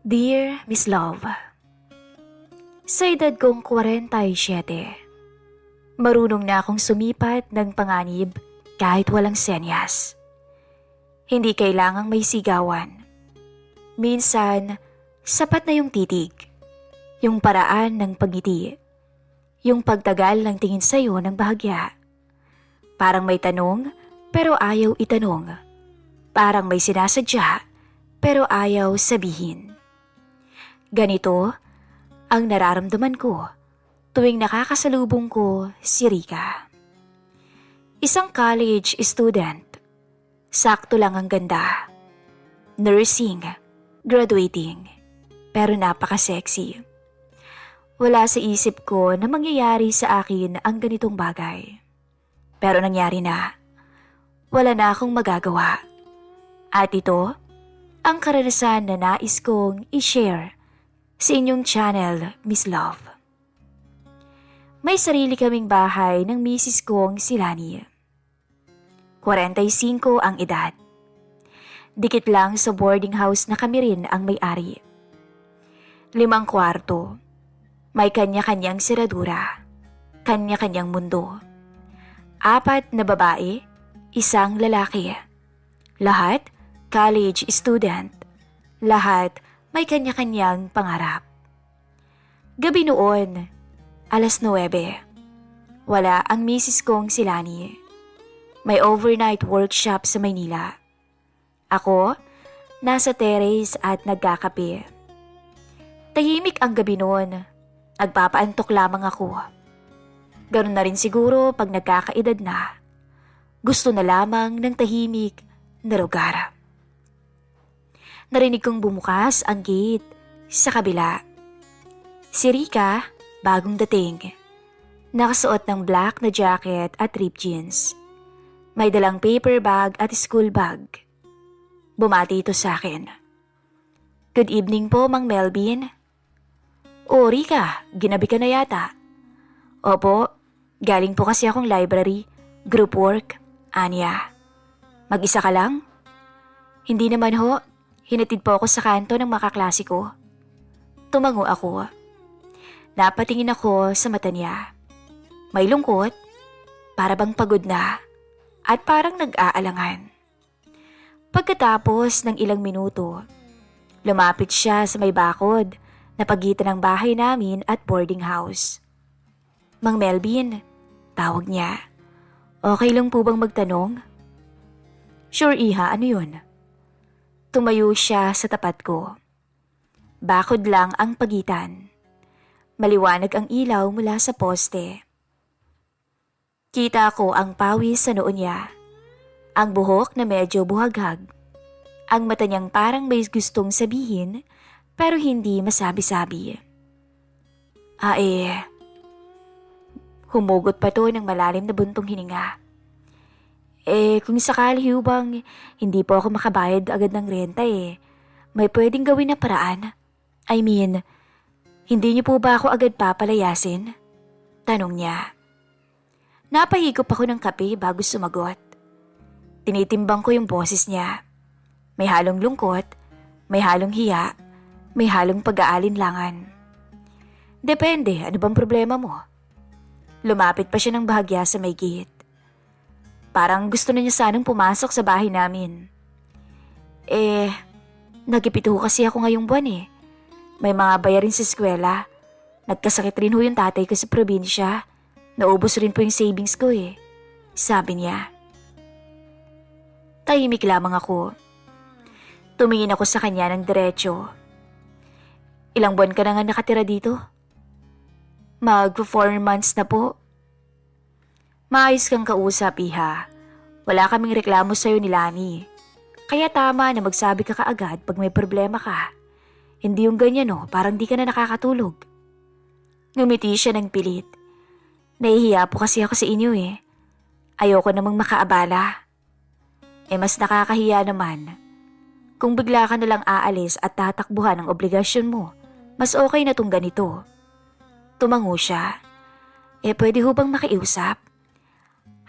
Dear Miss Love, sa edad kong 47, marunong na akong sumipat ng panganib kahit walang senyas. Hindi kailangang may sigawan. Minsan, sapat na yung titig, yung paraan ng pagngiti, yung pagtagal ng tingin sa'yo ng bahagya. Parang may tanong pero ayaw itanong. Parang may sinasadya pero ayaw sabihin. Ganito ang nararamdaman ko tuwing nakakasalubong ko si Rika. Isang college student. Sakto lang ang ganda. Nursing, graduating, pero napaka-sexy. Wala sa isip ko na mangyayari sa akin ang ganitong bagay. Pero nangyari na. Wala na akong magagawa. At ito, ang karanasan na nais kong i-share sa inyong channel, Miss Love. May sarili kaming bahay ng misis kong si Lani. 45 ang edad. Dikit lang sa boarding house na kami rin ang may-ari. 5 kwarto. May kanya-kanyang siradura. Kanya-kanyang mundo. 4 na babae, 1 lalaki. Lahat college student. Lahat may kanya-kanyang pangarap. Gabi noon, 9:00. Wala ang misis kong si Lani. May overnight workshop sa Maynila. Ako, nasa terrace at nagkakape. Tahimik ang gabi noon. Nagpapaantok lamang ako. Ganun na rin siguro pag nagkakaedad na. Gusto na lamang ng tahimik na lugar. Narinig kong bumukas ang gate sa kabila. Si Rika, bagong dating. Nakasuot ng black na jacket at ripped jeans. May dalang paper bag at school bag. Bumati ito sa akin. Good evening po, Mang Melvin. O Rika, ginabi ka na yata. Opo, galing po kasi akong library, group work, Anya. Mag-isa ka lang? Hindi naman ho. Hinatid po ako sa kanto ng makaklase ko. Tumango ako. Napatingin ako sa mata niya. May lungkot, para bang pagod na, at parang nag-aalangan. Pagkatapos ng ilang minuto, lumapit siya sa may bakod na pagitan ng bahay namin at boarding house. Mang Melvin, tawag niya. Okay lang po bang magtanong? Sure iha, ano yun? Tumayo siya sa tapat ko. Bakod lang ang pagitan. Maliwanag ang ilaw mula sa poste. Kita ko ang pawis sa noo niya. Ang buhok na medyo buhaghag. Ang mata niyang parang may gustong sabihin pero hindi masabi-sabi. Humugot pa to ng malalim na buntong hininga. Kung sakali bang hindi po ako makabayad agad ng renta may pwedeng gawin na paraan. I mean, hindi niyo po ba ako agad papalayasin? Tanong niya. Napahigop ako ng kape bago sumagot. Tinitimbang ko yung boses niya. May halong lungkot, may halong hiya, may halong pag-aalinlangan. Depende, ano bang problema mo? Lumapit pa siya ng bahagya sa may gate. Parang gusto na niya sanang pumasok sa bahay namin. Nagipito kasi ako ngayong buwan. May mga bayarin sa eskwela. Nagkasakit rin yung tatay ko sa probinsya. Naubos rin po yung savings ko Sabi niya. Tahimik lamang ako. Tumingin ako sa kanya ng diretsyo. Ilang buwan ka na nga nakatira dito? Mag 4 months na po. Maayos kang kausap, iha. Wala kaming reklamo sa'yo ni Lani. Kaya tama na magsabi ka kaagad pag may problema ka. Hindi yung ganyan parang di ka na nakakatulog. Ngumiti siya ng pilit. Nahihiya po kasi ako sa inyo Ayoko namang makaabala. Mas nakakahiya naman. Kung bigla ka nalang aalis at tatakbuhan ang obligasyon mo, mas okay na tong ganito. Tumango siya. Pwede ho bang makiusap?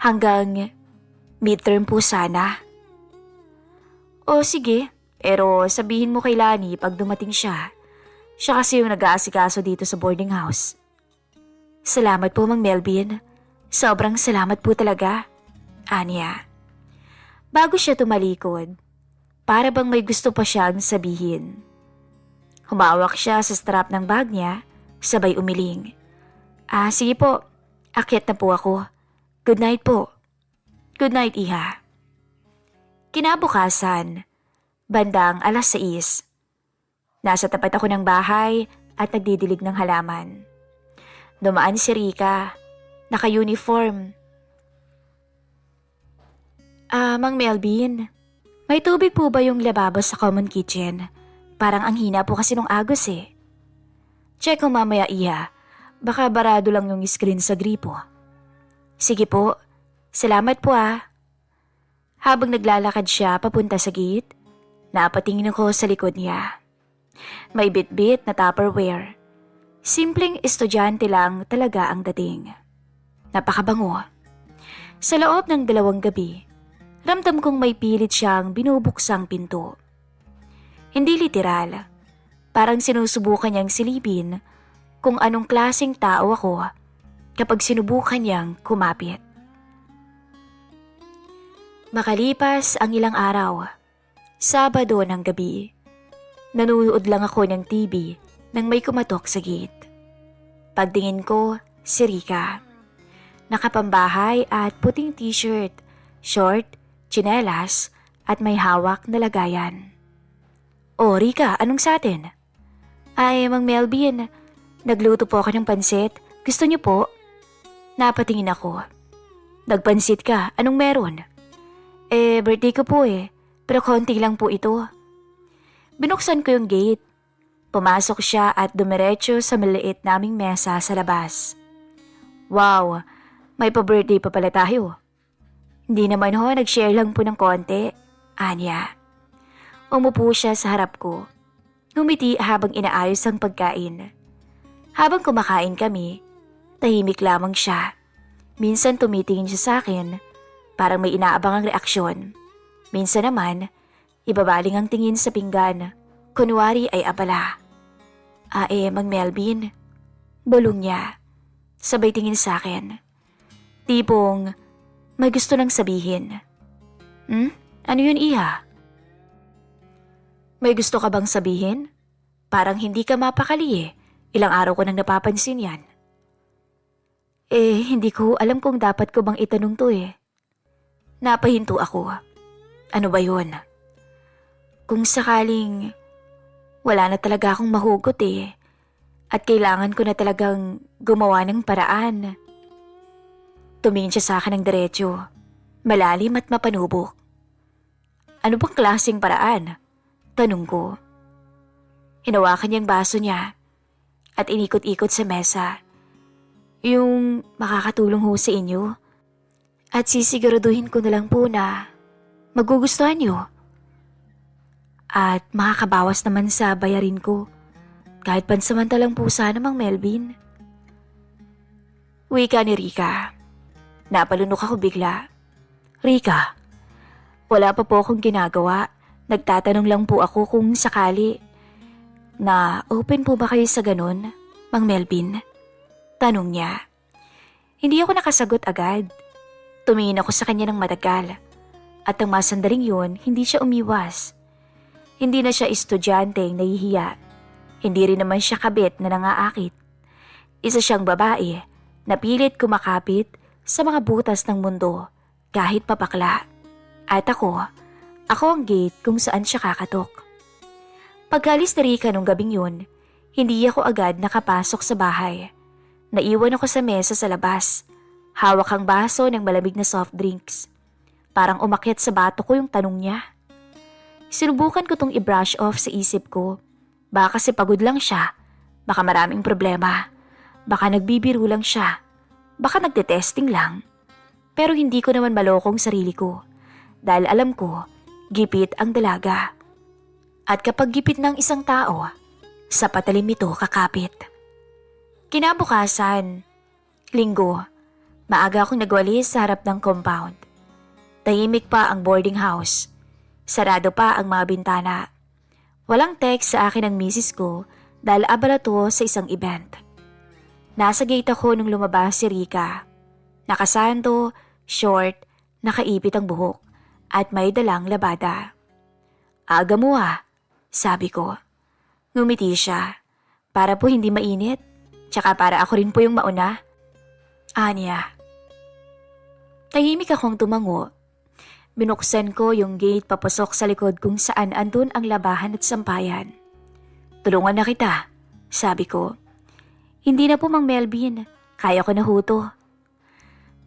Hanggang midterm po sana. O sige, Pero sabihin mo kay Lani pag dumating siya. Siya kasi yung nag-aasikaso dito sa boarding house. Salamat po, Mang Melvin. Sobrang salamat po talaga. Anya. Bago siya tumalikod, para bang may gusto pa siyang sabihin. Humawak siya sa strap ng bag niya, sabay umiling. Sige po. Akyat na po ako. Good night po. Good night, Iha. Kinabukasan, bandang 6:00. Nasa tapat ako ng bahay at nagdidilig ng halaman. Dumaan si Rika, naka-uniform. Mang Melvin, may tubig po ba yung lababo sa common kitchen? Parang ang hina po kasi nung agos eh. Check ko mamaya, Iha. Baka barado lang yung screen sa gripo. Sige po. Salamat po Habang naglalakad siya papunta sa gate, napatingin ako sa likod niya. May bit-bit na Tupperware. Simpleng estudyante lang talaga ang dating. Napakabango. Sa loob ng 2 gabi, ramdam kong may pilit siyang binubuksang pinto. Hindi literal. Parang sinusubukan niyang silipin kung anong klaseng tao ako kapag sinubukan niyang kumapit. Makalipas ang ilang araw, Sabado ng gabi, nanunood lang ako ng TV nang may kumatok sa gate. Pagtingin ko, si Rika. Nakapambahay at puting t-shirt, short, tsinelas at may hawak na lagayan. Oh, Rika, anong sa atin? Ay, Mang Melvin, nagluto po ako ng pansit. Gusto niyo po? Napatingin ako. Nagpansit ka, anong meron? Birthday ko po pero konti lang po ito. Binuksan ko yung gate. Pumasok siya at dumiretso sa maliit naming mesa sa labas. Wow, may pa-birthday pa pala tayo. Hindi naman nag-share lang po ng konti. Anya. Umupo siya sa harap ko. Ngumiti habang inaayos ang pagkain. Habang kumakain kami, tahimik lamang siya. Minsan tumitingin siya sa akin, parang may inaabang ang reaksyon. Minsan naman, ibabaling ang tingin sa pinggan, kunwari ay abala. Mang Melvin, bulong niya. Sabay tingin sa akin. Tipong, may gusto nang sabihin. Ano yun, Iha? May gusto ka bang sabihin? Parang hindi ka mapakali Ilang araw ko nang napapansin yan. Hindi ko alam kung dapat ko bang itanong to Napahinto ako. Ano ba yun? Kung sakaling wala na talaga akong mahugot at kailangan ko na talagang gumawa ng paraan. Tumingin siya sa akin ng diretso, malalim at mapanubok. Ano bang klaseng paraan? Tanong ko. Hinawakan niya ang baso niya at inikot-ikot sa mesa. Yung makakatulong ho sa inyo at sisiguraduhin ko na lang po na magugustuhan niyo. At makakabawas naman sa bayarin ko kahit pansamantalang po sana, Mang Melvin. Wika ni Rika. Napalunok ako bigla. Rika, wala pa po akong ginagawa. Nagtatanong lang po ako kung sakali na open po ba kayo sa ganun, Mang Melvin? Tanong niya. Hindi ako nakasagot agad. Tumingin ako sa kanya ng matagal. At ang masandaling yun, hindi siya umiwas. Hindi na siya estudyanteng nahihiya. Hindi rin naman siya kabit na nangaakit. Isa siyang babae na pilit kumakapit sa mga butas ng mundo kahit papakla. At ako ang gate kung saan siya kakatok. Pagkalis ni Rika nung gabing yun, hindi ako agad nakapasok sa bahay. Naiwan ako sa mesa sa labas. Hawak ang baso ng malamig na soft drinks. Parang umakyat sa bato ko yung tanong niya. Sinubukan ko tong i-brush off sa isip ko. Baka kasi pagod lang siya. Baka maraming problema. Baka nagbibiro lang siya. Baka nagte-testing lang. Pero hindi ko naman malokong sarili ko. Dahil alam ko, gipit ang dalaga. At kapag gipit ng isang tao, sa patalim ito kakapit. Kinabukasan, Linggo, maaga akong nagwalis sa harap ng compound. Tahimik pa ang boarding house. Sarado pa ang mga bintana. Walang text sa akin ng misis ko dahil abala to sa isang event. Nasa gate ako nung lumabas si Rika. Nakasanto, short, nakaipit ang buhok at may dalang labada. Aga mo sabi ko. Ngumiti siya. Para po hindi mainit, tsaka para ako rin po yung mauna. Anya. Tahimik akong tumango. Binuksan ko yung gate papasok sa likod kung saan andun ang labahan at sampayan. Tulungan na kita, sabi ko. Hindi na po Mang Melvin, kaya ko na huto.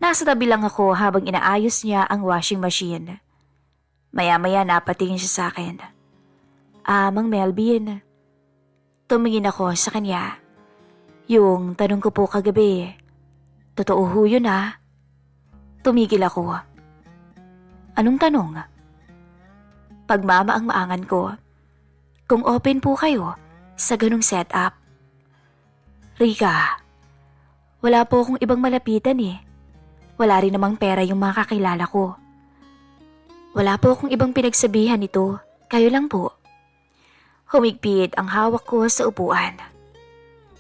Nasa tabi lang ako habang inaayos niya ang washing machine. Maya-maya napatingin siya sa akin. Mang Melvin. Tumingin ako sa kanya. Yung tanong ko po kagabi, totoo ho yun Tumigil ako. Anong tanong? Pagmama ang maangan ko. Kung open po kayo sa ganung setup. Rika, wala po akong ibang malapitan Wala rin namang pera yung mga kakilala ko. Wala po akong ibang pinagsabihan nito, kayo lang po. Humigpit ang hawak ko sa upuan.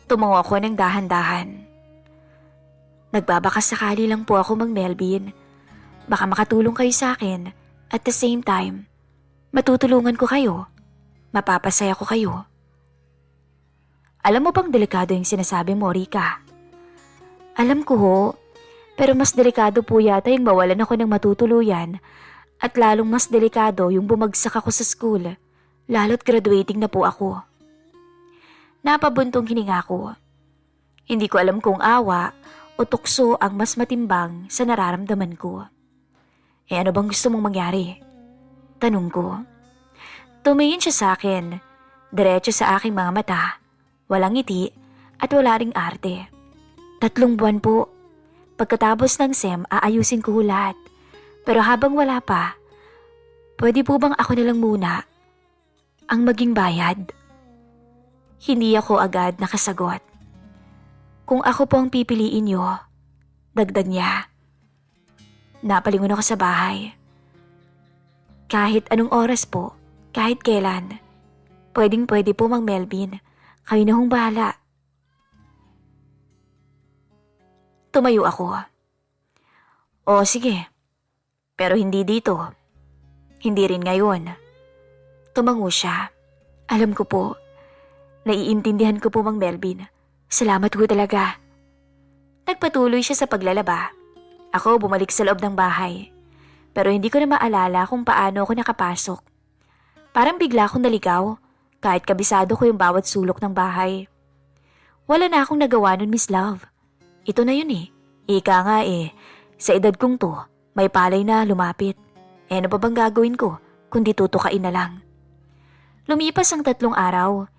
Tumango ako ng dahan-dahan. Nagbabaka sakali lang po ako Mang Melvin. Baka makatulong kayo sa akin at the same time, matutulungan ko kayo. Mapapasaya ko kayo. Alam mo bang delikado yung sinasabi mo, Rika? Alam ko ho, pero mas delikado po yata yung mawalan ako ng matutuluyan at lalong mas delikado yung bumagsak ako sa school. Lalo't graduating na po ako. Napabuntong hininga ko. Hindi ko alam kung awa o tukso ang mas matimbang sa nararamdaman ko. Ano bang gusto mong mangyari? Tanong ko. Tumingin siya sa akin, diretso sa aking mga mata, walang ngiti at wala ring arte. 3 buwan po. Pagkatapos ng SEM, aayusin ko lahat. Pero habang wala pa, pwede po bang ako na lang muna ang maging bayad? Hindi ako agad nakasagot. Kung ako po ang pipiliin niyo, dagdag niya. Napalingon ako sa bahay. Kahit anong oras po, kahit kailan, pwedeng-pwede po Mang Melvin, kayo na hong bahala. Tumayo ako. O sige, pero hindi dito. Hindi rin ngayon. Tumango siya. Alam ko po. Naiintindihan ko po Mang Melvin. Salamat po talaga. Nagpatuloy siya sa paglalaba. Ako bumalik sa loob ng bahay. Pero hindi ko na maalala kung paano ako nakapasok. Parang bigla akong naligaw kahit kabisado ko yung bawat sulok ng bahay. Wala na akong nagawa nun, Miss Love. Ito na yun Ika nga sa edad kong to, may palay na lumapit. Ano pa bang gagawin ko kundi tutukain na lang? Lumipas ang 3 araw.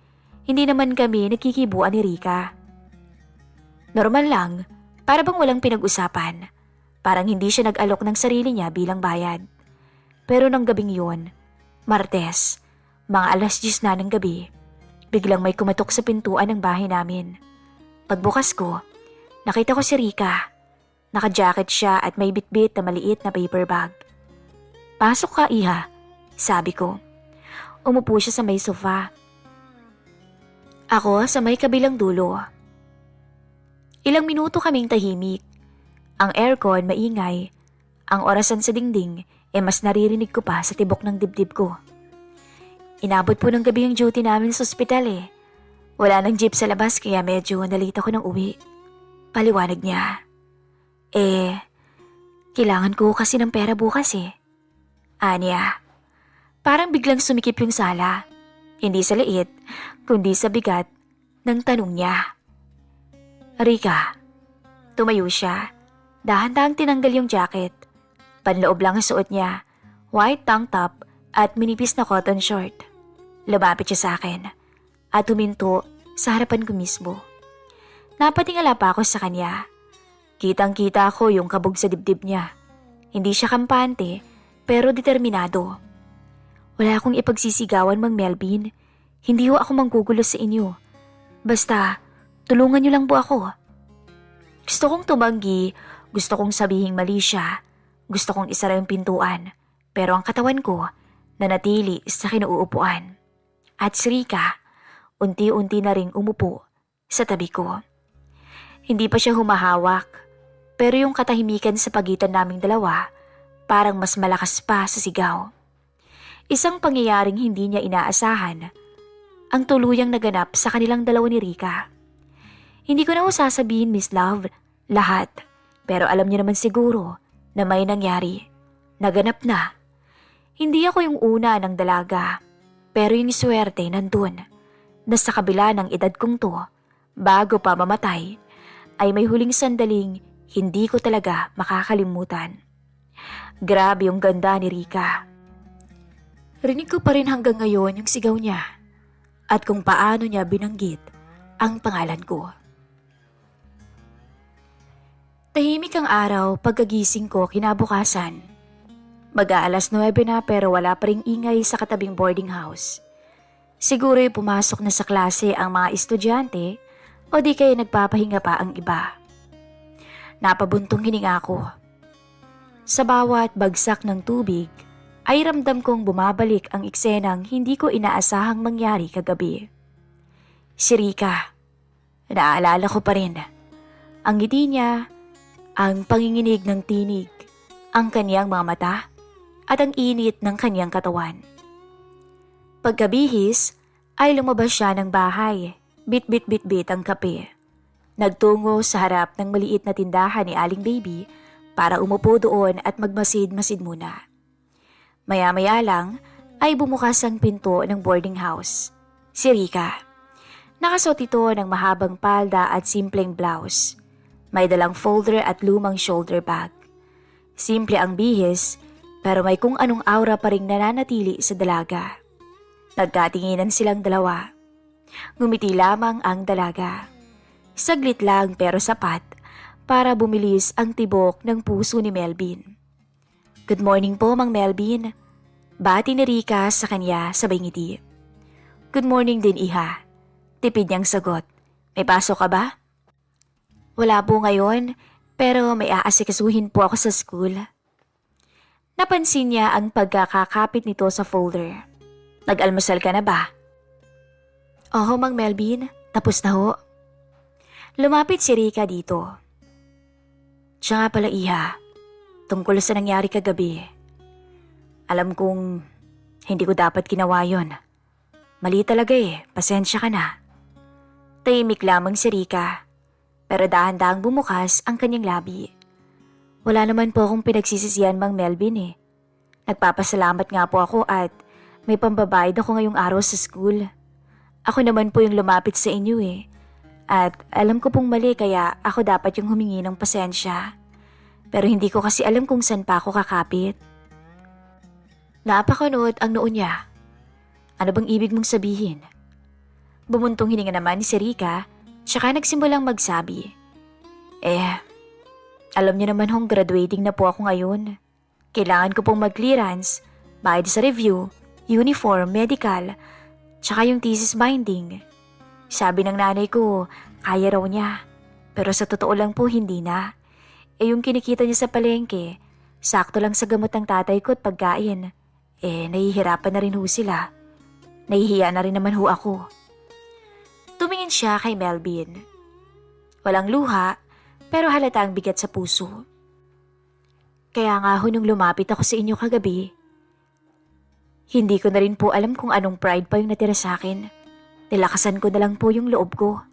Hindi naman kami nagkikibuan ni Rika. Normal lang, para bang walang pinag-usapan. Parang hindi siya nag-alok ng sarili niya bilang bayad. Pero nang gabing yun, Martes, mga 10:00 na ng gabi, biglang may kumatok sa pintuan ng bahay namin. Pagbukas ko, nakita ko si Rika. Naka-jacket siya at may bitbit na maliit na paper bag. Pasok ka, Iha, sabi ko. Umupo siya sa may sofa. Ako sa may kabilang dulo. Ilang minuto kaming tahimik. Ang aircon maingay. Ang orasan sa dingding mas naririnig ko pa sa tibok ng dibdib ko. Inabot po ng gabi yung duty namin sa ospital Wala nang jeep sa labas kaya medyo nalita ko ng uwi. Paliwanag niya. Kailangan ko kasi ng pera bukas Anya. Parang biglang sumikip yung sala. Hindi sa liit, kundi sa bigat ng tanong niya. Rika. Tumayo siya. Dahan-dahang tinanggal yung jacket. Panloob lang ang suot niya. White tank top at minipis na cotton short. Lumapit siya sa akin at huminto sa harapan ko mismo. Napatingala pa ako sa kanya. Kitang-kita ko yung kabog sa dibdib niya. Hindi siya kampante pero determinado. Wala akong ipagsisigawan Mang Melvin. Hindi ho ako manggugulo sa inyo. Basta, tulungan niyo lang po ako. Gusto kong tumanggi, gusto kong sabihing mali siya, gusto kong isara yung pintuan. Pero ang katawan ko, nanatili sa kinuupuan. At si Rika, unti-unti na ring umupo sa tabi ko. Hindi pa siya humahawak, pero yung katahimikan sa pagitan naming dalawa parang mas malakas pa sa sigaw. Isang pangyayaring hindi niya inaasahan ang tuluyang naganap sa kanilang dalawa ni Rika. Hindi ko na ho sasabihin, Miss Love, lahat, pero alam niyo naman siguro na may nangyari. Naganap na. Hindi ako yung una ng dalaga, pero yung swerte nandun, na sa kabila ng edad kong to, bago pa mamatay, ay may huling sandaling hindi ko talaga makakalimutan. Grabe yung ganda ni Rika. Rinig ko pa rin hanggang ngayon yung sigaw niya at kung paano niya binanggit ang pangalan ko. Tahimik ang araw pagkagising ko kinabukasan. Mag-aalas 9 na pero wala pa ring ingay sa katabing boarding house. Siguro'y pumasok na sa klase ang mga estudyante o di kaya nagpapahinga pa ang iba. Napabuntong hininga ko. Sa bawat bagsak ng tubig ay ramdam kong bumabalik ang eksenang hindi ko inaasahang mangyari kagabi. Si Rika, naaalala ko pa rin. Ang ngiti niya, ang panginginig ng tinig, ang kaniyang mga mata, at ang init ng kaniyang katawan. Pagkabihis ay lumabas siya ng bahay, bit-bit-bit-bit ang kape. Nagtungo sa harap ng maliit na tindahan ni Aling Baby para umupo doon at magmasid-masid muna. Maya-maya lang ay bumukas ang pinto ng boarding house. Si Rika. Nakasuot ito ng mahabang palda at simpleng blouse. May dalang folder at lumang shoulder bag. Simple ang bihis, pero may kung anong aura pa ring nananatili sa dalaga. Nagkatinginan silang dalawa. Ngumiti lamang ang dalaga. Saglit lang pero sapat para bumilis ang tibok ng puso ni Melvin. Good morning po, Mang Melvin. Bati ni Rika sa kanya sabay ngiti. Good morning din, Iha. Tipid niyang sagot. May pasok ka ba? Wala po ngayon, pero may aasikasuhin po ako sa school. Napansin niya ang pagkakakapit nito sa folder. Nag-almusal ka na ba? Oo, Mang Melvin. Tapos na ho. Lumapit si Rika dito. Siya nga pala, Iha. Tungkol sa nangyari kagabi. Alam kong hindi ko dapat ginawa yon. Mali talaga pasensya ka na. Tahimik lamang si Rika. Pero dahan-dahang bumukas ang kanyang labi. Wala naman po akong pinagsisisihan, Mang Melvin. Nagpapasalamat nga po ako at may pambabayad ako ngayong araw sa school. Ako naman po yung lumapit sa inyo At alam ko pong mali kaya ako dapat yung humingi ng pasensya. Pero hindi ko kasi alam kung saan pa ako kakapit. Napakunot ang noo niya. Ano bang ibig mong sabihin? Bumuntong hininga naman ni si Rika, tsaka nagsimulang magsabi. Alam niyo naman hong graduating na po ako ngayon. Kailangan ko pong mag-clearance, bayad sa review, uniform, medical, tsaka yung thesis binding. Sabi ng nanay ko, kaya raw niya. Pero sa totoo lang po hindi na. Yung kinikita niya sa palengke, sakto lang sa gamot ng tatay ko at pagkain. Nahihirapan na rin ho sila. Nahihiya na rin naman ho ako. Tumingin siya kay Melvin. Walang luha, pero halata ang bigat sa puso. Kaya nga ho nung lumapit ako sa inyo kagabi, hindi ko na rin po alam kung anong pride pa yung natira sa akin. Nilakasan ko na lang po yung loob ko.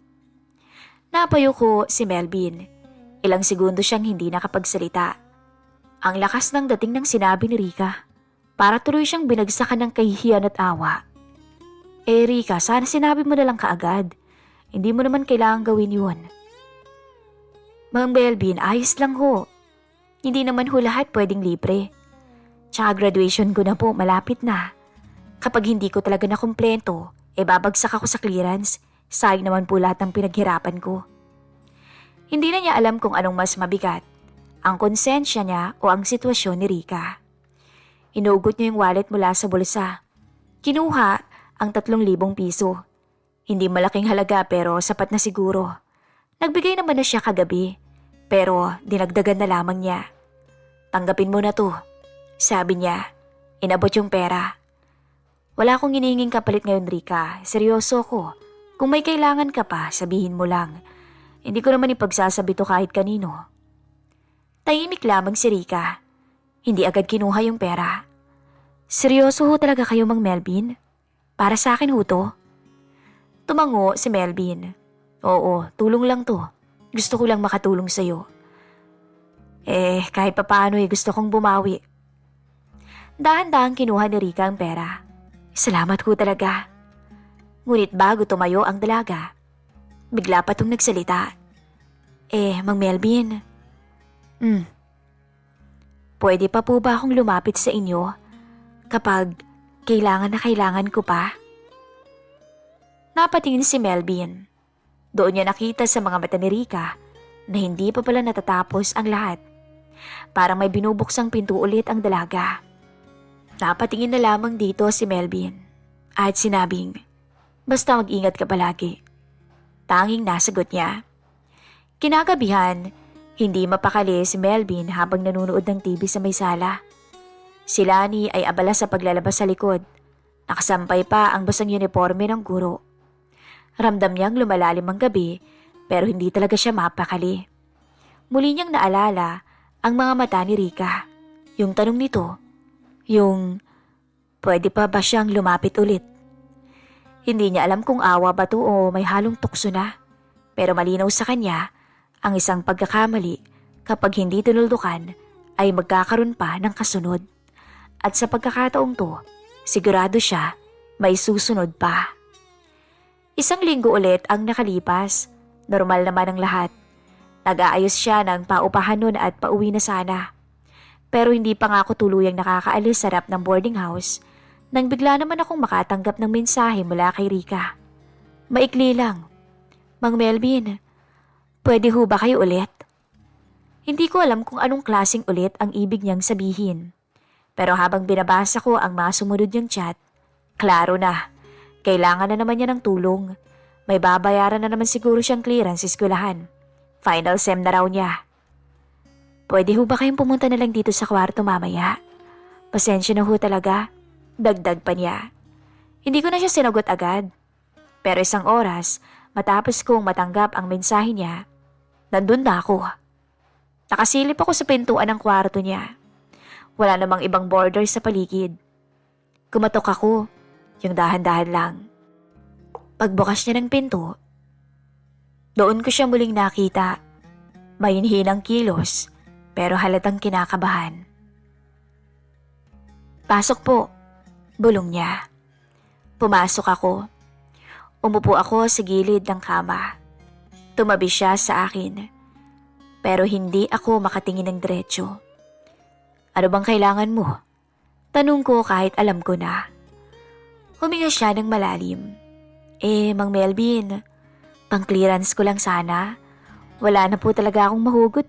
Napayo ko si Melvin. Ilang segundo siyang hindi nakapagsalita. Ang lakas ng dating ng sinabi ni Rika. Para tuloy siyang binagsakan ng kahihiyan at awa. Rika, sana sinabi mo na lang kaagad. Hindi mo naman kailangan gawin yun. Mang Melvin, ayos lang ho. Hindi naman ho lahat pwedeng libre. Tsaka graduation ko na po, malapit na. Kapag hindi ko talaga nakumpleto, babagsak ako sa clearance. Sayang naman po lahat ng pinaghirapan ko. Hindi na niya alam kung anong mas mabigat, ang konsensya niya o ang sitwasyon ni Rika. Inugot niya yung wallet mula sa bulsa. Kinuha ang 3,000 piso. Hindi malaking halaga pero sapat na siguro. Nagbigay naman na siya kagabi, pero dinagdagan na lamang niya. Tanggapin mo na to, sabi niya. Inabot yung pera. Wala akong hinihinging kapalit ngayon, Rika. Seryoso ko. Kung may kailangan ka pa, sabihin mo lang. Hindi ko naman ipagsasabi to kahit kanino. Tahimik lamang si Rika. Hindi agad kinuha yung pera. Seryoso ho talaga kayo, Mang Melvin? Para sa akin ho to? Tumango si Melvin. Oo, tulong lang to. Gusto ko lang makatulong sa'yo. Kahit papaano gusto kong bumawi. Dahan-dahan kinuha ni Rika ang pera. Salamat ho talaga. Ngunit bago tumayo ang dalaga, bigla pa itong nagsalita. Mang Melvin. Pwede pa po ba akong lumapit sa inyo kapag kailangan ko pa? Napatingin si Melvin. Doon niya nakita sa mga mata ni Rika na hindi pa pala natatapos ang lahat. Parang may binubuksang pinto ulit ang dalaga. Napatingin na lamang dito si Melvin at sinabing, basta mag-ingat ka palagi. Tanging nasagot niya. Kinagabihan, hindi mapakali si Melvin habang nanonood ng TV sa may sala. Si Lani ay abala sa paglalabas sa likod. Nakasampay pa ang basang uniforme ng guro. Ramdam niyang lumalalim ang gabi pero hindi talaga siya mapakali. Muli niyang naalala ang mga mata ni Rika. Yung tanong nito, yung pwede pa ba siyang lumapit ulit? Hindi niya alam kung awa ba to o may halong tukso na. Pero malinaw sa kanya ang isang pagkakamali kapag hindi tinuldukan ay magkakaroon pa ng kasunod. At sa pagkakataong to, sigurado siya may susunod pa. Isang linggo ulit ang nakalipas. Normal naman ang lahat. Nag-aayos siya ng paupahan nun at pauwi na sana. Pero hindi pa nga ako tuluyang nakakaalis sa harap ng boarding house nang bigla naman akong makatanggap ng mensahe mula kay Rika. Maikli lang. Mang Melvin, pwede ho ba kayo ulit? Hindi ko alam kung anong klaseng ulit ang ibig niyang sabihin. Pero habang binabasa ko ang mga sumunod niyang chat, klaro na. Kailangan na naman niya ng tulong. May babayaran na naman siguro siyang clearance sa eskwelahan. Final sem na raw niya. Pwede ho ba kayong pumunta na lang dito sa kwarto mamaya? Pasensya na ho talaga. Dagdag pa niya. Hindi ko na siya sinagot agad. Pero isang oras, matapos kong matanggap ang mensahe niya, nandun na ako. Nakasilip ako sa pintuan ng kwarto niya. Wala namang ibang border sa paligid. Kumatok ako, yung dahan-dahan lang. Pagbukas niya ng pinto, doon ko siya muling nakita. May hinhinang kilos, pero halatang kinakabahan. Pasok po, bulong niya. Pumasok ako. Umupo ako sa gilid ng kama. Tumabi siya sa akin, pero hindi ako makatingin ng diretso. Ano bang kailangan mo? Tanong ko kahit alam ko na. Huminga siya ng malalim. Mang Melvin, pang-clearance ko lang sana. Wala na po talaga akong mahugot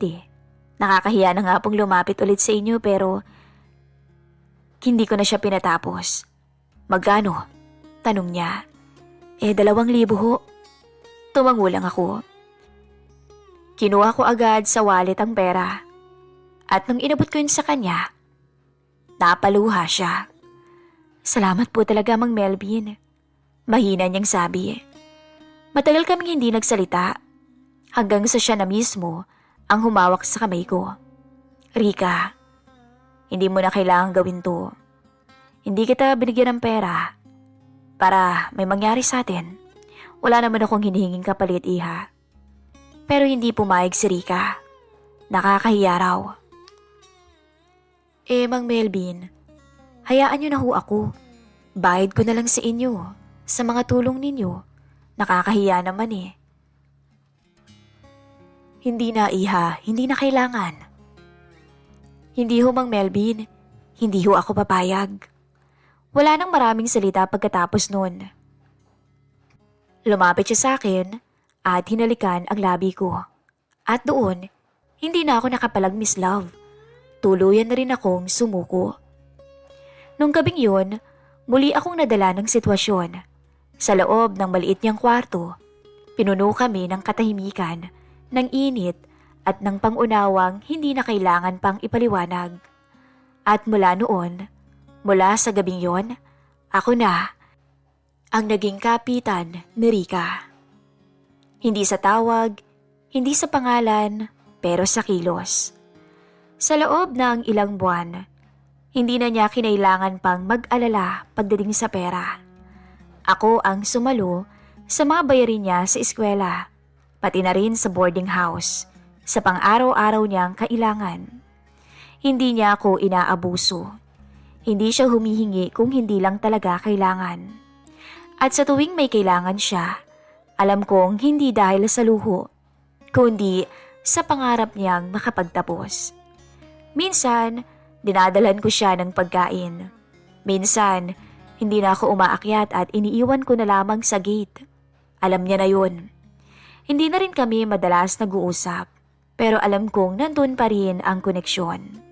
Nakakahiya na nga pong lumapit ulit sa inyo pero hindi ko na siya pinatapos. Magkano? Tanong niya. 2,000 ho. Tumango lang ako. Kinuha ko agad sa wallet ang pera. At nung inabot ko yun sa kanya, napaluha siya. Salamat po talaga, Mang Melvin. Mahina niyang sabi. Matagal kaming hindi nagsalita. Hanggang sa siya na mismo ang humawak sa kamay ko. Rika, hindi mo na kailangang gawin to. Hindi kita binigyan ng pera para may mangyari sa atin. Wala naman akong hinihinging kapalit, iha. Pero hindi pumayag si Rika. Nakakahiya raw. Mang Melvin, hayaan niyo na ho ako. Bayad ko na lang sa inyo, sa mga tulong ninyo. Nakakahiya naman Hindi na, iha. Hindi na kailangan. Hindi ho, Mang Melvin. Hindi ho ako papayag. Wala nang maraming salita pagkatapos nun. Lumapit siya sa akin at hinalikan ang labi ko. At doon, hindi na ako nakapalag Miss Love. Tuluyan na rin akong sumuko. Nung gabing yun, muli akong nadala ng sitwasyon. Sa loob ng maliit niyang kwarto, pinuno kami ng katahimikan, ng init at ng pangunawang hindi na kailangan pang ipaliwanag. At mula noon, mula sa gabing yon, Ako na ang naging kapitan ni Rika. Hindi sa tawag, hindi sa pangalan, pero sa kilos. Sa loob ng ilang buwan, hindi na niya kinailangan pang mag-alala pagdating sa pera. Ako ang sumalo sa mga bayarin niya sa eskwela, pati na rin sa boarding house, sa pang-araw-araw niyang kailangan. Hindi niya ako inaabuso. Hindi siya humihingi kung hindi lang talaga kailangan. At sa tuwing may kailangan siya, alam kong hindi dahil sa luho, kundi sa pangarap niyang makapagtapos. Minsan, dinadalan ko siya ng pagkain. Minsan, hindi na ako umaakyat at iniiwan ko na lamang sa gate. Alam niya na yun. Hindi na rin kami madalas nag-uusap, pero alam kong nandun pa rin ang koneksyon.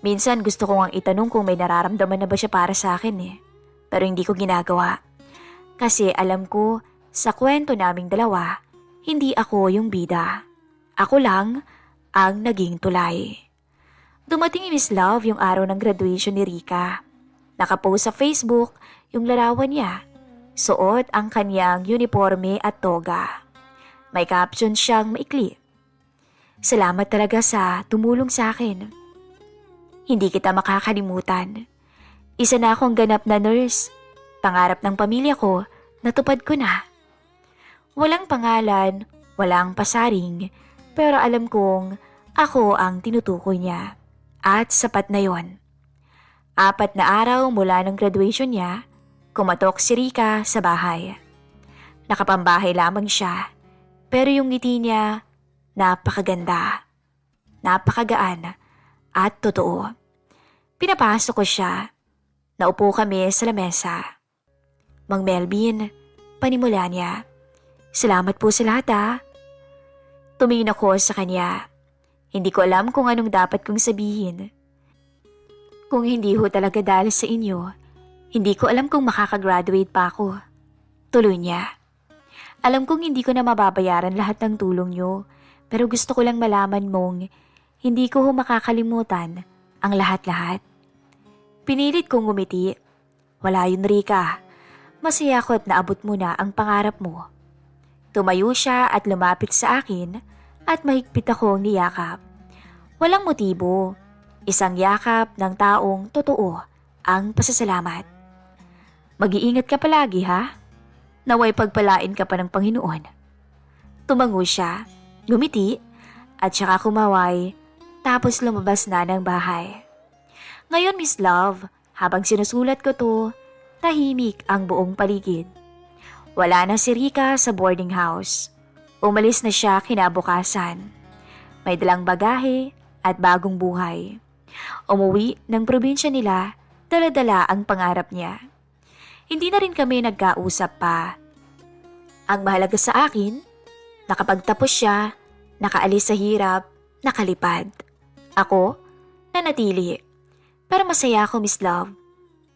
Minsan gusto ko ngang itanong kung may nararamdaman na ba siya para sa akin pero hindi ko ginagawa. Kasi alam ko, sa kwento naming dalawa, hindi ako yung bida. Ako lang ang naging tulay. Dumating ni Miss Love yung araw ng graduation ni Rika. Nakapost sa Facebook yung larawan niya. Suot ang kanyang uniforme at toga. May caption siyang maikli. Salamat talaga sa tumulong sa akin. Hindi kita makakalimutan. Isa na akong ganap na nurse. Pangarap ng pamilya ko, natupad ko na. Walang pangalan, walang pasaring, pero alam kong ako ang tinutukoy niya. At sapat na yon. 4 na araw mula ng graduation niya, kumatok si Rika sa bahay. Nakapambahay lamang siya, pero yung ngiti niya, napakaganda, napakagaan, at totoo. Pinapasok ko siya. Naupo kami sa lamesa. Mang Melvin, panimula niya. Salamat po sa lahat Tumingin ako sa kanya. Hindi ko alam kung anong dapat kong sabihin. Kung hindi ho talaga dahil sa inyo, hindi ko alam kung makakagraduate pa ako. Tuloy niya. Alam kong hindi ko na mababayaran lahat ng tulong niyo, pero gusto ko lang malaman mong hindi ko ho makakalimutan ang lahat-lahat. Pinilit kong ngumiti. Wala yun, Rika. Masaya ko at naabot mo na ang pangarap mo. Tumayo siya at lumapit sa akin at mahigpit akong niyakap. Walang motibo. Isang yakap ng taong totoo ang pasasalamat. Mag-iingat ka palagi Naway pagpalain ka pa ng Panginoon. Tumango siya, ngumiti, at saka kumaway, tapos lumabas na ng bahay. Ngayon, Miss Love, habang sinusulat ko to, tahimik ang buong paligid. Wala na si Rika sa boarding house. Umalis na siya kinabukasan. May dalang bagahe at bagong buhay. Umuwi ng probinsya nila, dala-dala ang pangarap niya. Hindi na rin kami nagkausap pa. Ang mahalaga sa akin, nakapagtapos siya, nakaalis sa hirap, nakalipad. Ako, nanatili. Pero masaya ako, Miss Love.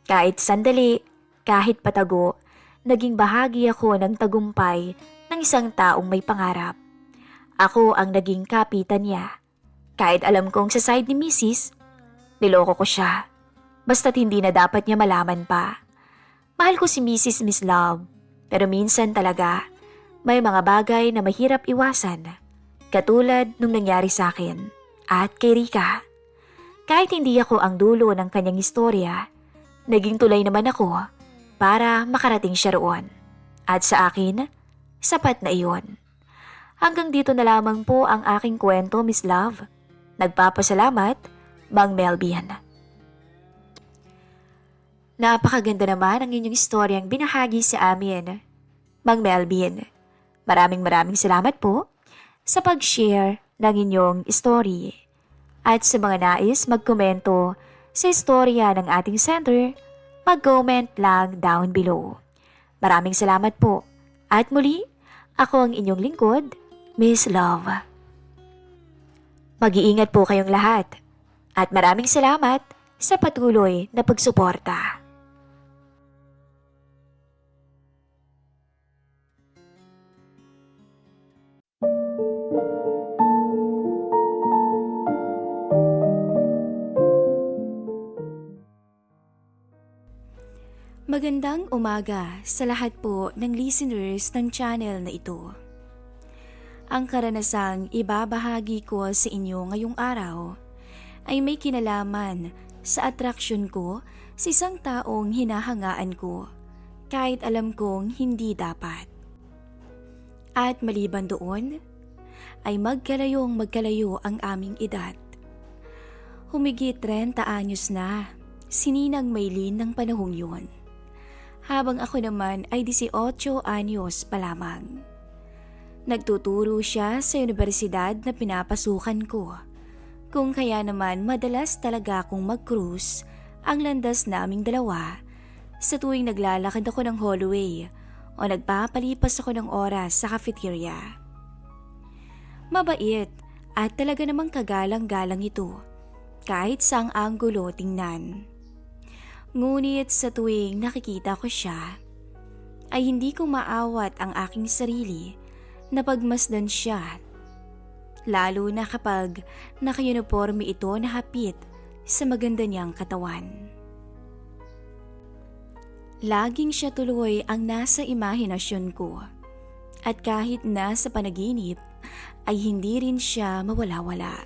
Kahit sandali, kahit patago, naging bahagi ako ng tagumpay ng isang taong may pangarap. Ako ang naging kapitan niya. Kahit alam kong sa side ni Mrs., niloko ko siya. Basta't hindi na dapat niya malaman pa. Mahal ko si Mrs. Miss Love, pero minsan talaga, may mga bagay na mahirap iwasan. Katulad nung nangyari sa akin at kay Rika. Kahit hindi ako ang dulo ng kanyang istorya, naging tulay naman ako para makarating siya roon. At sa akin, sapat na iyon. Hanggang dito na lamang po ang aking kwento, Miss Love. Nagpapasalamat, Mang Melvin. Napakaganda naman ang inyong istoryang binahagi sa amin, Mang Melvin. Maraming salamat po sa pag-share ng inyong story. At sa mga nais magkomento sa istorya ng ating center, mag-comment lang down below. Maraming salamat po. At muli, ako ang inyong lingkod, Miss Love. Mag-iingat po kayong lahat. At maraming salamat sa patuloy na pagsuporta. Magandang umaga sa lahat po ng listeners ng channel na ito. Ang karanasang ibabahagi ko sa inyo ngayong araw ay may kinalaman sa atraksyon ko sa isang taong hinahangaan ko kahit alam kong hindi dapat. At maliban doon, ay magkalayo ang aming edad. Humigit 30 anyos na, sininang Maylin ng panahong yun. Habang ako naman ay 18 anyos pa lamang. Nagtuturo siya sa universidad na pinapasukan ko. Kung kaya naman madalas talaga akong mag-cruise ang landas naming dalawa sa tuwing naglalakad ako ng hallway o nagpapalipas ako ng oras sa cafeteria. Mabait at talaga namang kagalang-galang ito kahit saang anggulo tingnan. Ngunit sa tuwing nakikita ko siya, ay hindi ko maawat ang aking sarili na pagmasdan siya. Lalo na kapag naka-uniforme ito na hapit sa maganda niyang katawan. Laging siya tuloy ang nasa imahinasyon ko. At kahit nasa panaginip, ay hindi rin siya mawala-wala.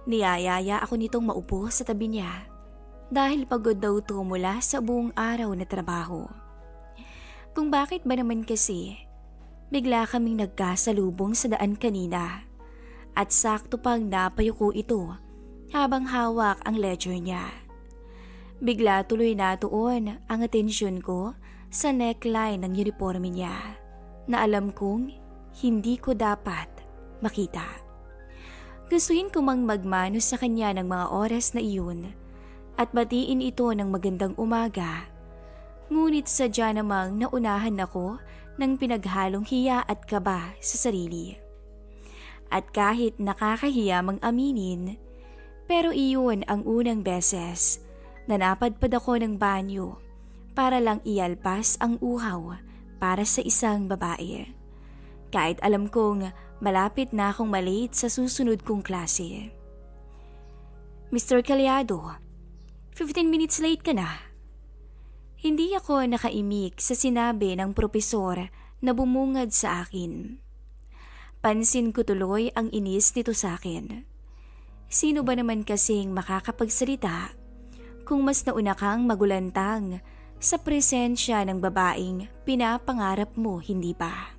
Niyayaya ako nitong maupo sa tabi niya. Dahil pagod daw ito mula sa buong araw na trabaho. Kung bakit ba naman kasi, bigla kaming nagkasalubong sa daan kanina at sakto pang napayuko ito habang hawak ang ledger niya. Bigla tuloy natuon ang atensyon ko sa neckline ng uniforme niya na alam kong hindi ko dapat makita. Gustuhin ko mang magmano sa kanya ng mga oras na iyon at batiin ito ng magandang umaga. Ngunit sadya namang naunahan ako ng pinaghalong hiya at kaba sa sarili. At kahit nakakahiya mang aminin, pero iyon ang unang beses na napadpad ako ng banyo para lang ialpas ang uhaw para sa isang babae. Kahit alam kong malapit na akong malate sa susunod kong klase. Mr. Calyado, 15 minutes late ka na. Hindi ako nakaimik sa sinabi ng propesor na bumungad sa akin. Pansin ko tuloy ang inis nito sa akin. Sino ba naman kasing makakapagsalita kung mas nauna kang magulantang sa presensya ng babaeng pinapangarap mo, hindi ba?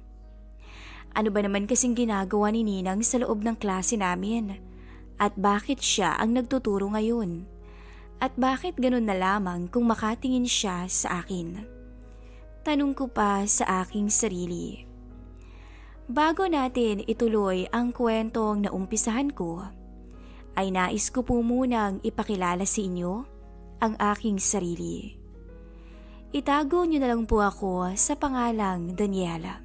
Ano ba naman kasing ginagawa ni Ninang sa loob ng klase namin? At bakit siya ang nagtuturo ngayon? At bakit ganun na lamang kung makatingin siya sa akin? Tanong ko pa sa aking sarili. Bago natin ituloy ang kwentong naumpisahan ko, ay nais ko po munang ipakilala sa inyo ang aking sarili. Itago niyo na lang po ako sa pangalang Daniela.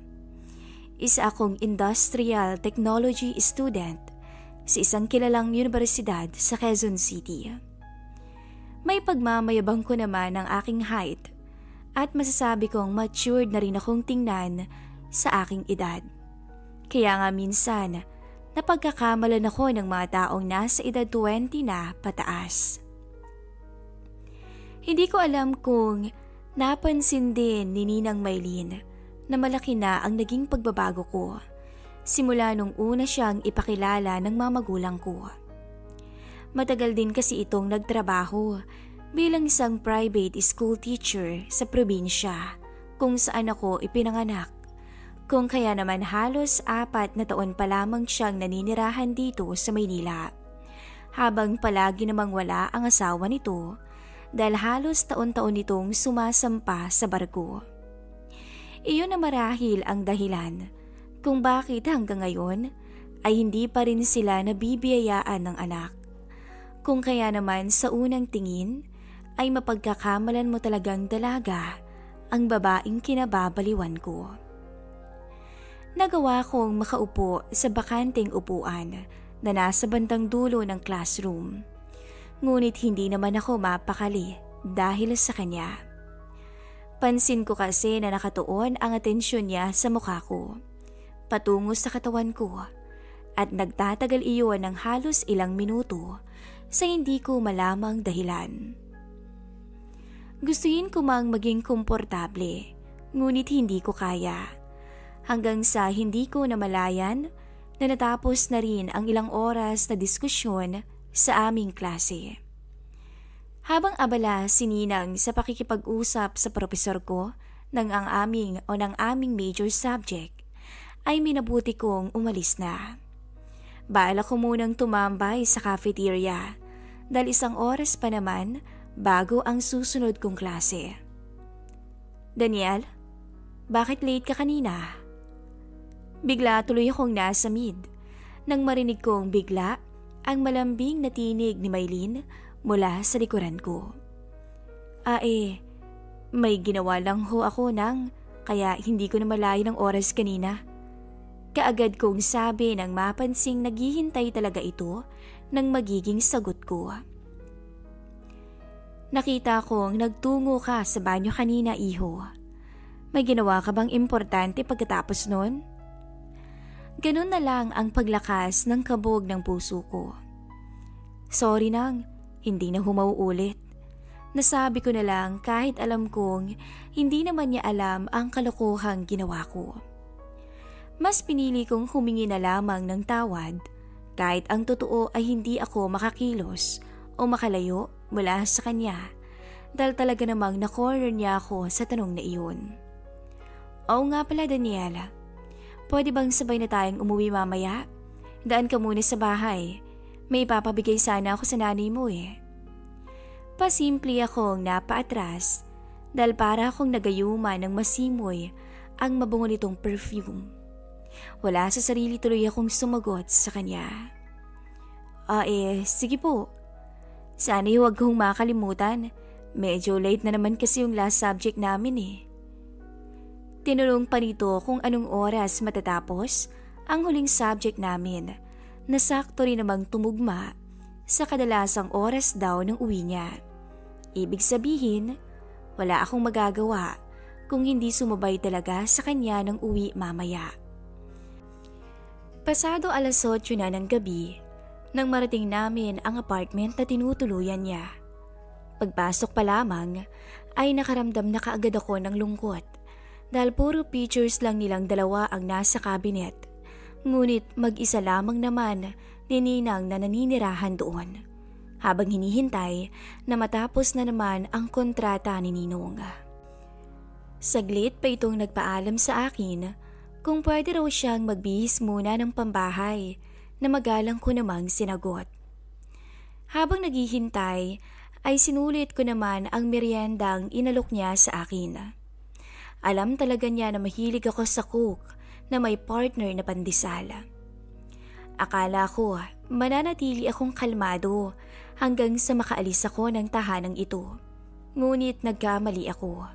Isa akong industrial technology student sa isang kilalang universidad sa Quezon City. May pagmamayabang ko naman ang aking height at masasabi kong matured na rin akong tingnan sa aking edad. Kaya nga minsan, napagkakamalan ako ng mga taong nasa edad 20 na pataas. Hindi ko alam kung napansin din ni Ninang Maylin na malaki na ang naging pagbabago ko simula nung una siyang ipakilala ng mga magulang ko. Matagal din kasi itong nagtrabaho bilang isang private school teacher sa probinsya kung saan ako ipinanganak. Kung kaya naman halos 4 na taon pa lamang siyang naninirahan dito sa Maynila. Habang palagi namang wala ang asawa nito dahil halos taon-taon itong sumasampa sa barko. Iyon na marahil ang dahilan kung bakit hanggang ngayon ay hindi pa rin sila nabibiyayaan ng anak. Kung kaya naman sa unang tingin ay mapagkakamalan mo talagang dalaga ang babaeng kinababaliwan ko. Nagawa kong makaupo sa bakanteng upuan na nasa bandang dulo ng classroom. Ngunit hindi naman ako mapakali dahil sa kanya. Pansin ko kasi na nakatuon ang atensyon niya sa mukha ko, patungo sa katawan ko, at nagtatagal iyon ng halos ilang minuto sa hindi ko malamang dahilan. Gustuhin ko mang maging komportable, ngunit hindi ko kaya. Hanggang sa hindi ko namalayan na natapos na rin ang ilang oras na diskusyon sa aming klase. Habang abala si Ninang sa pakikipag-usap sa propesor ko ng aming major subject, ay minabuti kong umalis na. Baala ko munang tumambay sa cafeteria dahil 1 oras pa naman bago ang susunod kong klase. Daniel, bakit late ka kanina? Bigla tuloy akong nasa mid nang marinig kong bigla ang malambing na tinig ni Maylin mula sa likuran ko. May ginawa lang ho ako kaya hindi ko na malayan ang oras kanina. Kaagad kong sabi nang mapansing naghihintay talaga ito ng magiging sagot ko. Nakita kong nagtungo ka sa banyo kanina, iho. May ginawa ka bang importante pagkatapos nun? Ganun na lang ang paglakas ng kabog ng puso ko. Sorry nang, hindi na humauulit. Nasabi ko na lang kahit alam kong hindi naman niya alam ang kalokohang ginawa ko. Mas pinili kong humingi na lamang ng tawad kahit ang totoo ay hindi ako makakilos o makalayo mula sa kanya dahil talaga namang na-corner niya ako sa tanong na iyon. Oo nga pala, Daniela. Pwede bang sabay na tayong umuwi mamaya? Daan ka muna sa bahay. May ipapabigay sana ako sa nanay mo eh. Pasimple akong napaatras dahil para akong nagayuman ng masimoy ang mabango nitong perfume. Wala sa sarili tuloy akong sumagot sa kanya. Sige po. Sana'y huwag kong makalimutan. Medyo late na naman kasi yung last subject namin eh. Tinulong pa nito kung anong oras matatapos ang huling subject namin na sakto rin namang tumugma sa kadalasang oras daw ng uwi niya. Ibig sabihin, wala akong magagawa kung hindi sumabay talaga sa kanya ng uwi mamaya. Pasado 8:00 na ng gabi nang marating namin ang apartment na tinutuluyan niya. Pagpasok pa lamang ay nakaramdam na kaagad ako ng lungkot dahil puro pictures lang nilang dalawa ang nasa cabinet. Ngunit mag-isa lamang naman ni Ninang na naninirahan doon habang hinihintay na matapos na naman ang kontrata ni Ninong. Saglit pa itong nagpaalam sa akin kung pwede raw siyang magbihis muna ng pambahay na magalang ko namang sinagot. Habang naghihintay ay sinulit ko naman ang meriendang inalok niya sa akin. Alam talaga niya na mahilig ako sa coke na may partner na pandesal. Akala ko mananatili akong kalmado hanggang sa makaalis ako ng tahanang ito. Ngunit nagkamali ako.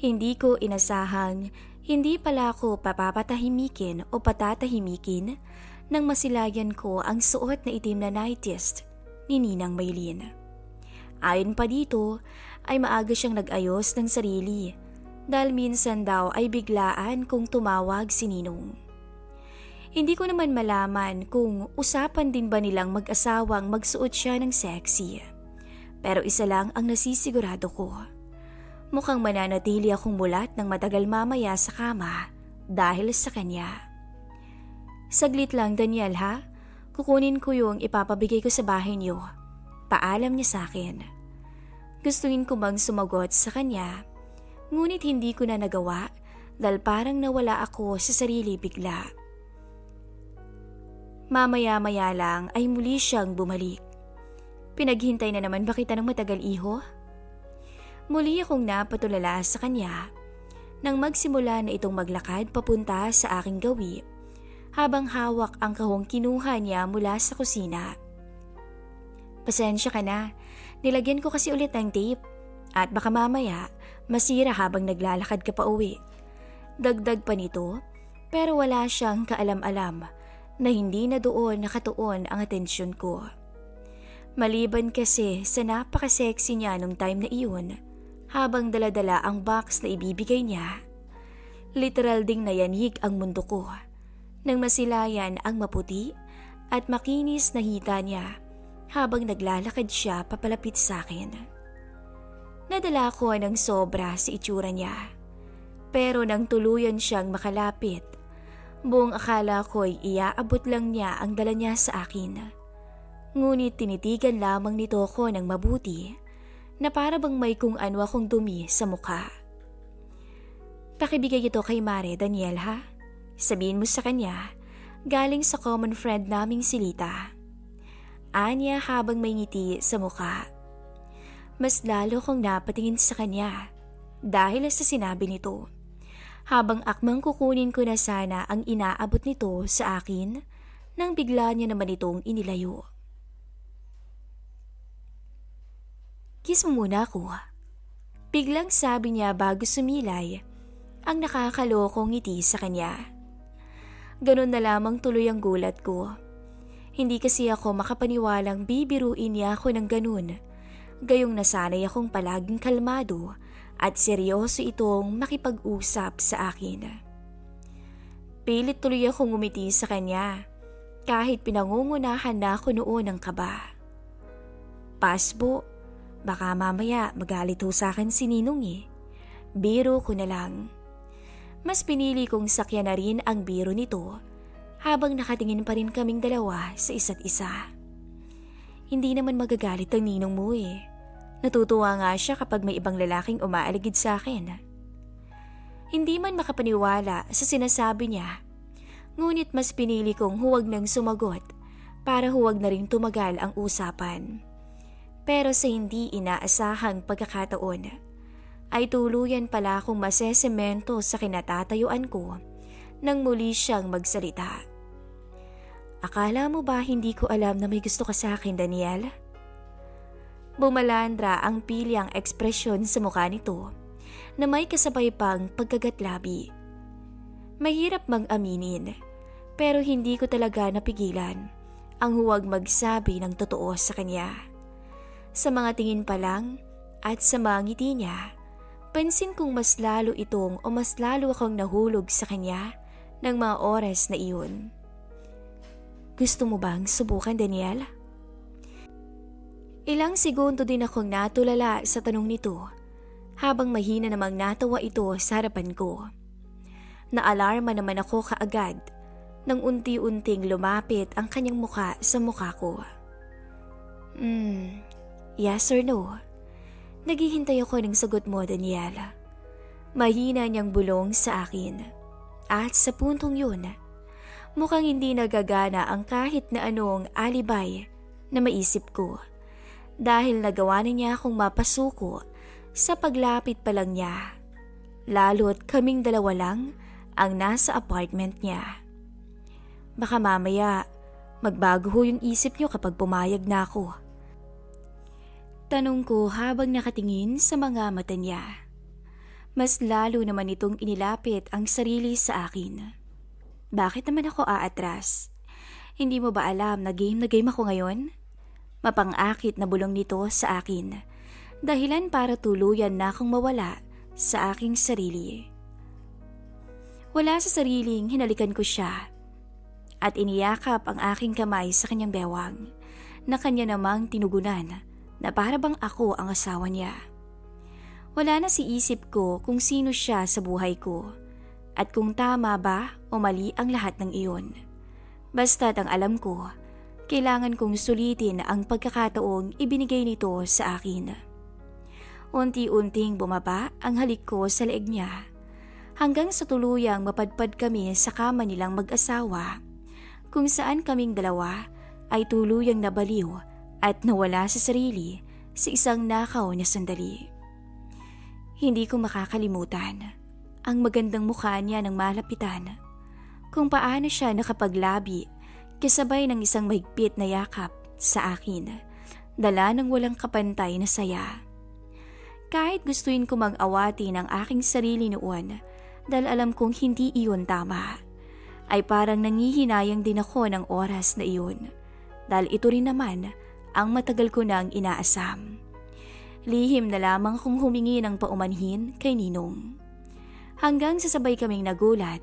Hindi ko inasahang hindi pala ako papapatahimikin o patatahimikin nang masilayan ko ang suot na itim na nightist ni Ninang Maylin. Ayon pa dito ay maaga siyang nag-ayos ng sarili dahil minsan daw ay biglaan kung tumawag si Ninong. Hindi ko naman malaman kung usapan din ba nilang mag-asawang magsuot siya ng sexy. Pero isa lang ang nasisigurado ko. Mukhang mananatili akong mulat ng matagal mamaya sa kama dahil sa kanya. Saglit lang, Daniel ha. Kukunin ko yung ipapabigay ko sa bahay niyo. Paalam niya sa akin. Gustuin ko bang sumagot sa kanya, ngunit hindi ko na nagawa dahil parang nawala ako sa sarili bigla. Mamaya-maya lang ay muli siyang bumalik. Pinaghintay na naman ba kita ng matagal, iho? Muli akong napatulala sa kanya nang magsimula na itong maglakad papunta sa aking gawi habang hawak ang kahong kinuha niya mula sa kusina. Pasensya ka na, nilagyan ko kasi ulit ng tape at baka mamaya masira habang naglalakad ka pa uwi. Dagdag pa nito pero wala siyang kaalam-alam na hindi na doon nakatuon ang atensyon ko. Maliban kasi sa napaka-sexy niya nung time na iyon, habang daladala ang box na ibibigay niya, literal ding nayanig ang mundo ko nang masilayan ang maputi at makinis na hita niya habang naglalakad siya papalapit sa akin. Nadala ko ng sobra sa itsura niya. Pero nang tuluyan siyang makalapit, buong akala ko'y iaabot lang niya ang dala niya sa akin. Ngunit tinitigan lamang nito ko ng mabuti na para bang may kung ano akong dumi sa mukha. Pakibigay ito kay Mare, Daniel, ha? Sabihin mo sa kanya, galing sa common friend naming si Lita. Anya habang may ngiti sa mukha. Mas lalo kong napatingin sa kanya dahil sa sinabi nito. Habang akmang kukunin ko na sana ang inaabot nito sa akin nang bigla niya naman itong inilayo. Kiss mo muna ako. Biglang sabi niya bago sumilay ang nakakalokong ngiti sa kanya. Ganun na lamang tuloy ang gulat ko. Hindi kasi ako makapaniwalang bibiruin niya ako ng ganun. Gayong nasanay akong palaging kalmado at seryoso itong makipag-usap sa akin. Pilit tuloy akong ngumiti sa kanya kahit pinangungunahan na ako noon ng kaba. Pasbo, baka mamaya magalit ho sa akin si Ninong eh. Biro ko na lang. Mas pinili kong sakyan na rin ang biro nito habang nakatingin pa rin kaming dalawa sa isa't isa. Hindi naman magagalit ang ninong mo eh. Natutuwa nga siya kapag may ibang lalaking umaaligid sa akin. Hindi man makapaniwala sa sinasabi niya, ngunit mas pinili kong huwag nang sumagot para huwag na rin tumagal ang usapan. Pero sa hindi inaasahang pagkakataon, ay tuluyan pala akong masesemento sa kinatatayuan ko nang muli siyang magsalita. Akala mo ba hindi ko alam na may gusto ka sa akin, Daniel? Bumalandra ang pilyang ekspresyon sa mukha nito na may kasabay pang pagkagatlabi. Mahirap mag-aminin pero hindi ko talaga napigilan ang huwag magsabi ng totoo sa kanya. Sa mga tingin pa lang at sa mga ngiti niya, pansin kong mas lalo akong nahulog sa kanya ng mga oras na iyon. Gusto mo bang subukan, Daniel? Ilang segundo din akong natulala sa tanong nito habang mahina namang natawa ito sa harapan ko. Naalarma naman ako kaagad nang unti-unting lumapit ang kanyang mukha sa mukha ko. Yes or no? Naghihintay ako ng sagot mo, Daniel. Mahina niyang bulong sa akin. At sa puntong yun, mukhang hindi nagagana ang kahit na anong alibay na maisip ko. Dahil nagawa na niya akong mapasuko sa paglapit pa lang niya. Lalo't kaming dalawa lang ang nasa apartment niya. Baka mamaya magbago ho yung isip niyo kapag pumayag na ako. Tanong ko habang nakatingin sa mga mata niya. Mas lalo naman itong inilapit ang sarili sa akin. Bakit naman ako aatras? Hindi mo ba alam na game ako ngayon? Mapang-akit na bulong nito sa akin, dahilan para tuluyan na akong mawala sa aking sarili. Wala sa sariling hinalikan ko siya at iniyakap ang aking kamay sa kanyang bewang na kanya namang tinugunan na para bang ako ang asawa niya. Wala na si isip ko kung sino siya sa buhay ko at kung tama ba o mali ang lahat ng iyon. Basta't ang alam ko, kailangan kong sulitin ang pagkakataong ibinigay nito sa akin. Unti-unting bumaba ang halik ko sa leeg niya hanggang sa tuluyang mapadpad kami sa kama nilang mag-asawa kung saan kaming dalawa ay tuluyang nabaliw at nawala sa sarili sa isang nakaw na sandali. Hindi ko makakalimutan ang magandang mukha niya ng malapitan, kung paano siya nakapaglabi kasabay ng isang mahigpit na yakap sa akin, dala ng walang kapantay na saya. Kahit gustuin ko mag-awati ng aking sarili noon dahil alam kong hindi iyon tama, ay parang nangihinayang din ako ng oras na iyon dahil ito rin naman ang matagal ko nang inaasam. Lihim na lamang akong humingi ng paumanhin kay Ninong. Hanggang sasabay kaming nagulat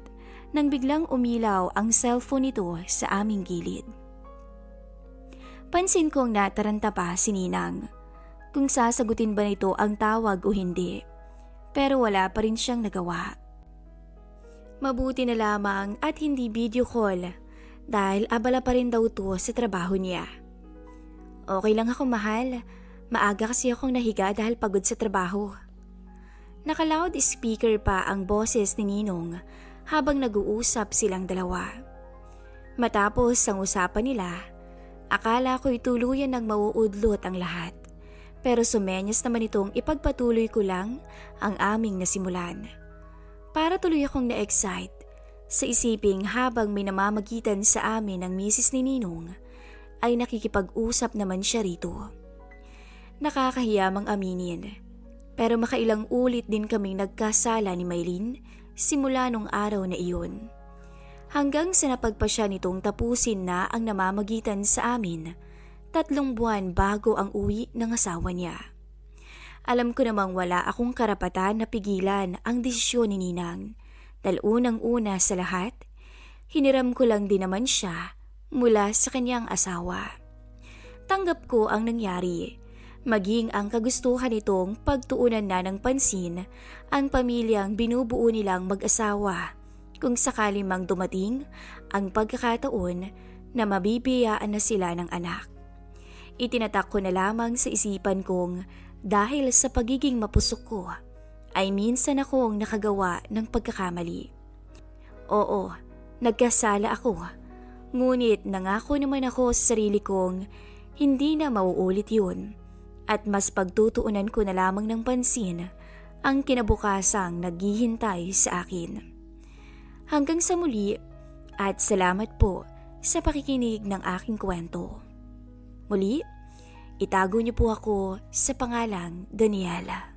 nang biglang umilaw ang cellphone nito sa aming gilid. Pansin kong nataranta pa si Ninang. kung sasagutin ba nito ang tawag o hindi. Pero wala pa rin siyang nagawa. Mabuti na lamang at hindi video call dahil abala pa rin daw to sa trabaho niya. Okay lang ako, mahal. Maaga kasi akong nahiga dahil pagod sa trabaho. Naka-loud speaker pa ang boses ni Ninong habang nag-uusap silang dalawa. Matapos ang usapan nila, akala ko'y tuluyan ng mauudlot ang lahat. Pero sumenyas naman itong ipagpatuloy ko lang ang aming nasimulan. Para tuloy akong na-excite sa isiping habang may namamagitan sa amin ng misis ni Ninong ay nakikipag-usap naman siya rito. Nakakahiya mang aminin, pero makailang ulit din kaming nagkasala ni Maylin simula nung araw na iyon. Hanggang sa napagpasya nitong tapusin na ang namamagitan sa amin 3 buwan bago ang uwi ng asawa niya. Alam ko namang wala akong karapatan na pigilan ang desisyon ni Ninang dahil unang-una sa lahat, hiniram ko lang din naman siya mula sa kanyang asawa. Tanggap ko ang nangyari, maging ang kagustuhan nitong pagtuunan na ng pansin ang pamilyang binubuo nilang mag-asawa kung sakali mang dumating ang pagkakataon na mabibiyaan na sila ng anak. Itinatak ko na lamang sa isipan kong dahil sa pagiging mapusok ko ay minsan akong nakagawa ng pagkakamali. Oo, nagkasala ako. Ngunit nangako naman ako sa sarili kong hindi na mauulit yun at mas pagtutuunan ko na lamang ng pansin ang kinabukasang naghihintay sa akin. Hanggang sa muli at salamat po sa pakikinig ng aking kwento. Muli, itago niyo po ako sa pangalang Daniela.